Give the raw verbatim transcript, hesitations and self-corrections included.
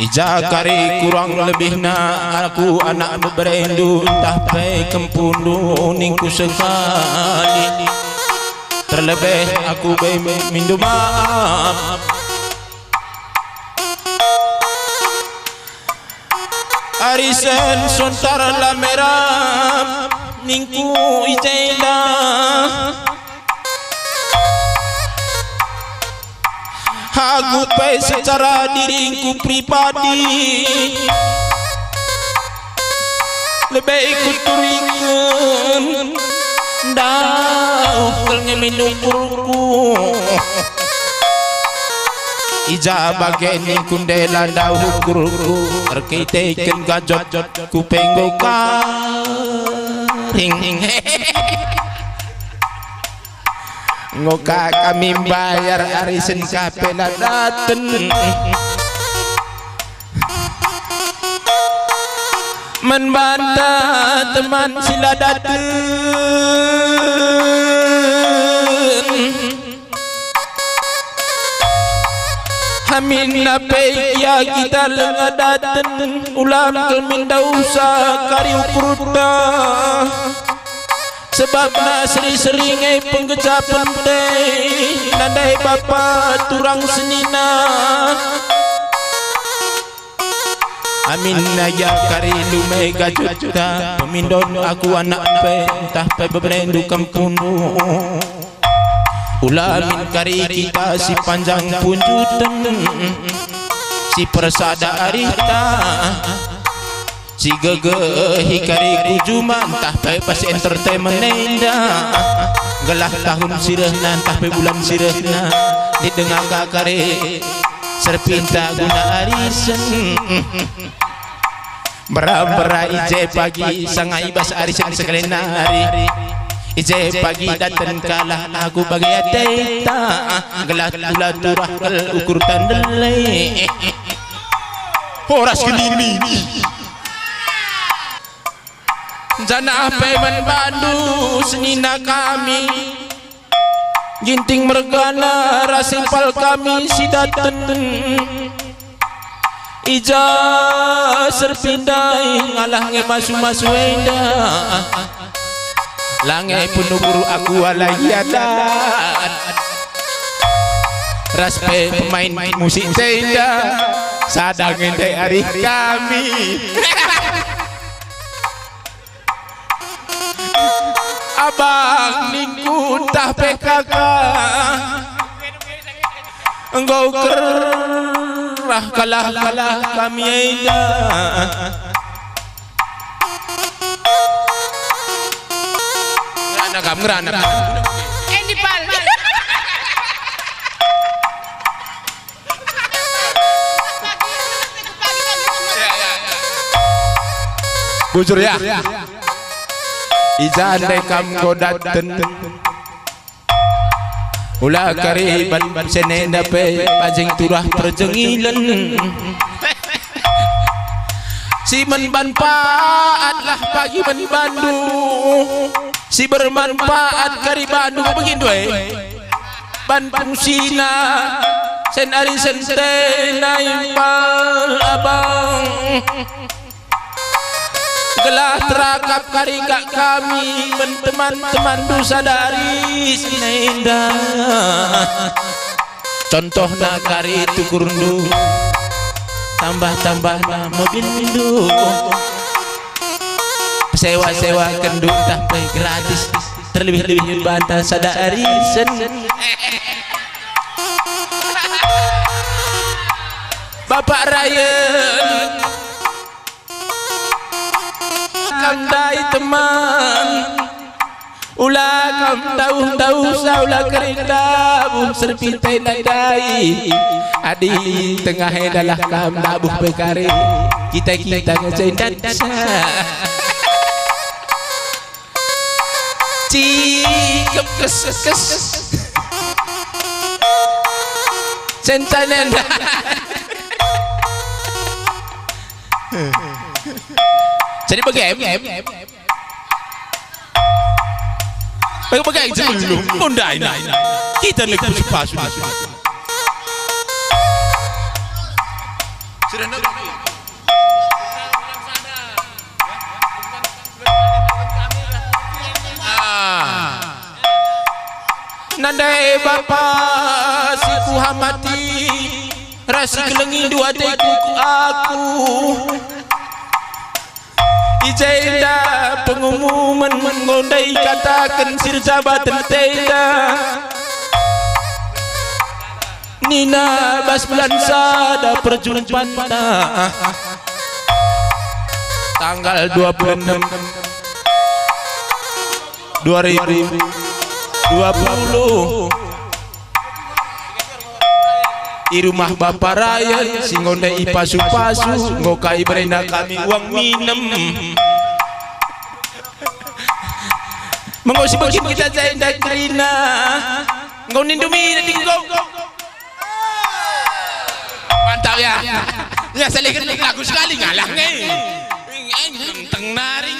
I ja kari kurang lebihna aku anak beberendu ntah pe kempundu ningku sekali. Terlebih aku be mindu maaf. Arisen sontar la merap ningku i jenda. Aku pe secara diringku pribadi lebe kuturiken ndauh kal nge min ukurku. I ja bage ningku ndela ndauh ukurku erkiteken gajot ku pe enggo karing. Enggo ka kami mbayar arisen ka pe la daten. Man banta teman si la daten. Aminna pe ia kita langa daten, ulam kal min dausa kari ukurta. Sebabna seri-seri nge penggejapen te, nandai bapa turang senina. Aminna ia kari lume gajutta, pemindon aku anak pe, ntah pe beberendu kempundu. Ulamin kari kita si panjang punjuten, si persada arihta, si gegehi kari ku juma ntah pe pas entertainment enda. Gelah tahun si rehna ntah pe bulan si rehna, didenga ka kari serpinta guna arisen. Mbera-mbera i je pagi sanga i bas arisen sekali nari. I je pagi daten kalah aku bage ateta, gelah tula turah kal ukur tandele. Horas kenini. Janah pe man bandu senina kami. Ginting mergana ras impal kami si daten. I ja serpindai ngalah nge masu-masu enda. La nge penukur aku alai adat. Ras pe pemain musik tenda. Sada nge ndai arih kami. Abang ningku ntah pe kaka, enggo kerah kalah-kalah kami enda. Ngerana kam, ngerana kam. Endi pal. Bujur ya. I ja ndai kam enggo daten. Ula kari ban senenda pe pajeng turah perjengilen. Si man banpaat lah pagi man bandu. Si bermanpaat kari bandu begitu eh. Ban fungsina sen ari sente nai pal abang. Gelah terakap kari kak kami men teman-temanndu sada ari senenda. Contohna kari tukurndu, tambah-tambahna mobilndu. Sewa-sewa kendu ntah pe gratis, terlebih-lebih banta sada ari sen. Bapak Ryan, kam ndai teman, ula kam tauh-tauh sa ula kering dabuh serpintai ndai. Adi tengah enda lah kam dabuh pe kari, kita-kita ngecai ndansa. Cikep kes-kes. Sentai nenda. Jadi bage em. Bage, bage em sebelum mundai nai. Kita nek pasu-pasu. Nandai Bapa si kuhamati, ras si kelengindu ateku aku. I jenda pengumumen enggo ndai kataken si erjabaten tenda. Nina bas bulan sada perjumpanta, tanggal dua puluh enam, dua ribu dua puluh. I rumah Bapa Raya si enggo ndai ipasu-pasu, enggo ka iberena kami uang minem. Mengko si begin kita jenda kerina, enggo nindu minem enggo. Mantap ya. Ya, salihken lagu sekali ngalah nge. Nge, genteng nari.